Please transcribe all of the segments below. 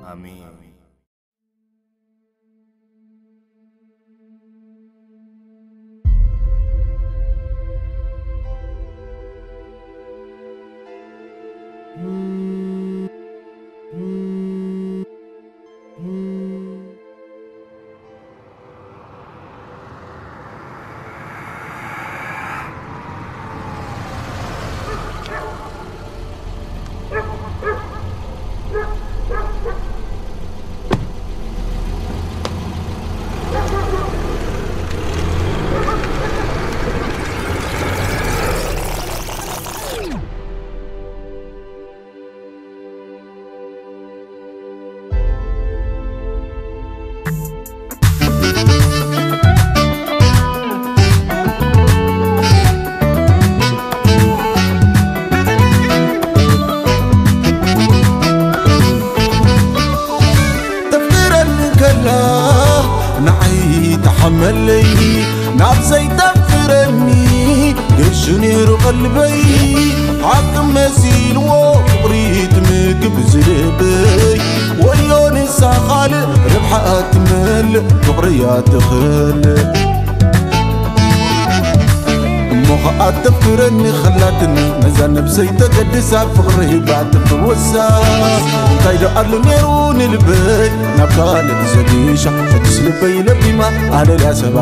ኣሜን። ተፍቅረኒ ከላ ንዓይ ተሓመለይ፣ ናብ ዘይተፍቅረኒ ገሹ ነይሩ ቀልበይ። ሓቂ መሲልዎ ፍቕሪ ትምግብ ዝልበይ፣ ወዮ ንሳ ካልእ ረብሓ ትመልእ ፍቕሪ እያ ትኽልእ። እሞ ኸኣ ተፍቅረኒ ኸላትኒ፣ ነዛ ነብሰይ ተገድሳ ፍቕሪ ሂባ ትፍወሳ። እንታይ ዶ ኣሎ ነይሩ ንልበይ ናብ ካልእ ዘጊሻ፣ ሕጅስ ልበይ ለቢማ ኣለልያ ሰባ።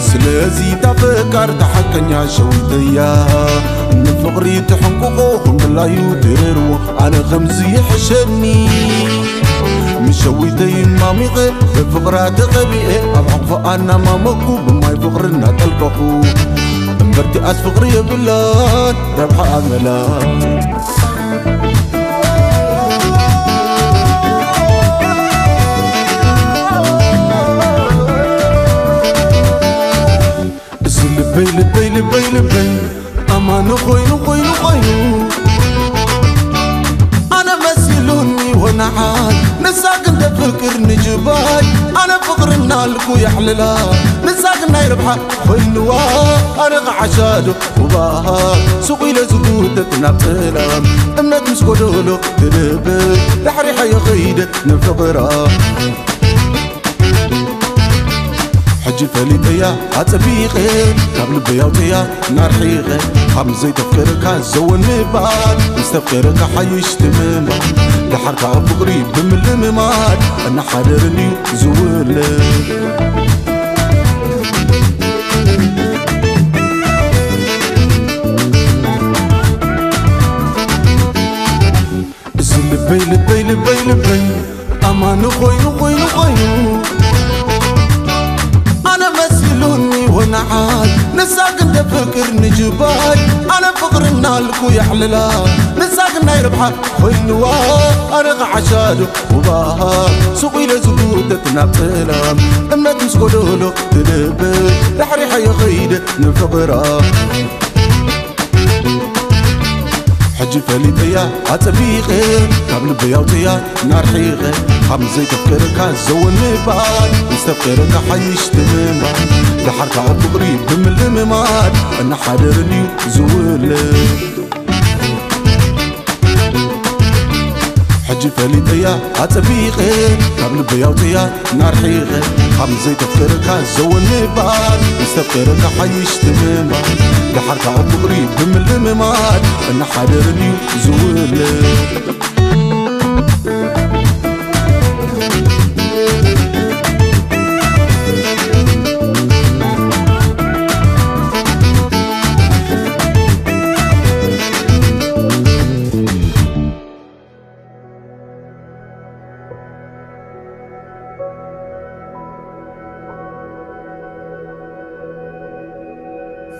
ስለዚ እታ ፈቃር እታ ሓቀኛ ሸዊተያ፣ ንፍቕሪ ትሕንቁቑ ኹን ድላዩ ትረርዎ፣ ኣነ ከምዚ ይሕሸኒ። ምስ ሸዊተይ ማሚቐ ብፍቕራ ተቐቢኤ፣ ኣብ ሕቕፎኣ እናማመኩ ብማይ ፍቕሪ እናጠልቀኹ፣ እምበርቲኣስ ፍቕሪ የብላን ረብሓ ኣመላ። እዚ ልበይ፣ ልበይ፣ ልበይ፣ ልበይ ኣማኒ ኮይኑ፣ ኮይኑ፣ ኮይኑ ኣነ መሲሉኒ ወናዓይ፣ ንሳ ግን ደፍቅር ንጅባይ። ኣነ ፍቅርና ልኩ የሕልላ፣ ንሳ ግን ናይ ረብሓ ኮይንዋ። ኣነ ከዓሻ ዶ ውባሃ ሱቕ ኢለ ዝጉተት ናብ ጸላም፣ እምነት ምስ ጎደሎ ትልበይ ዳሕሪሓ የኸይደ ንፍቕራ። ሕጂ ፈሊጠያ ኣጸቢቐ፣ ካብ ልበይ ኣውፅያ ናርሒቐ። ካብ ዘይተፍቅረካ ዘወን ምባል፣ ምስ ተፍቅረካ ሓይሽ ትምባል። ደሓር ከዓ ፍቕሪ ብምልምማድ፣ እናሓደርን እዩ ዝውለድ። እዚ ልበይ፣ ልበይ፣ ልበይ፣ ልበይ ኣማኒ ኮይኑ፣ ኮይኑ፣ ኮይኑ ኣነ መሲሉኒ ወናዓይ፣ ንሳ ግን ደፍቅር ንጅባይ። ኣነ ፍቅርና ልኩ የሕልላ፣ ንሳ ግን ናይ ረብሓ ኮይንዋ። ኣነ ከዓሻ ዶ ውባሃ ሱቕ ኢለ ዝጉተት ናብ ጸላም፣ እምነት ምስ ጎደሎ ትልበይ ዳሕሪሓ የኸይደ ንፍቕራ። ሕጂ ፈሊጠያ ኣጸቢቐ፣ ካብ ልበይ ኣውፅያ ናርሒቐ። ካብ ዘይተፍቅረካ ዘወን ምባል፣ ምስ ተፍቅረካ ሓይሽ ትምባል። ደሓር ከዓ ፍቕሪ ብምልምማድ፣ እናሓደርን እዩ ዝውለድ። ሕጂ ፈሊጠያ ኣጸቢቐ፣ ካብ ልበይ ኣውፅያ ናርሒቐ። ካብ ዘይተፍቅረካ ዘወን ምባል፣ ምስ ተፍቅረካ ሓይሽ ትምባል። ደሓር ከዓ ፍቕሪ ብምልምማድ፣ እናሓደርን እዩ ዝውለድ።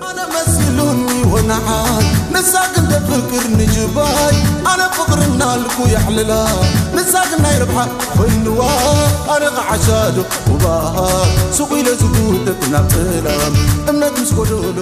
ኣነ መሲሉኒ ወናዓይ፣ ንሳ ግን ደፍቅር ንጅባይ። ኣነ ፍቅርና ልኩ የሕልላ፣ ንሳ ግን ናይ ረብሓ ኮይንዋ። ኣነ ከዓሻ ዶ ውባሃ ሱቕ ኢለ ዝጉተት ናብ ጸላም፣ እምነት ምስ ጎደሎ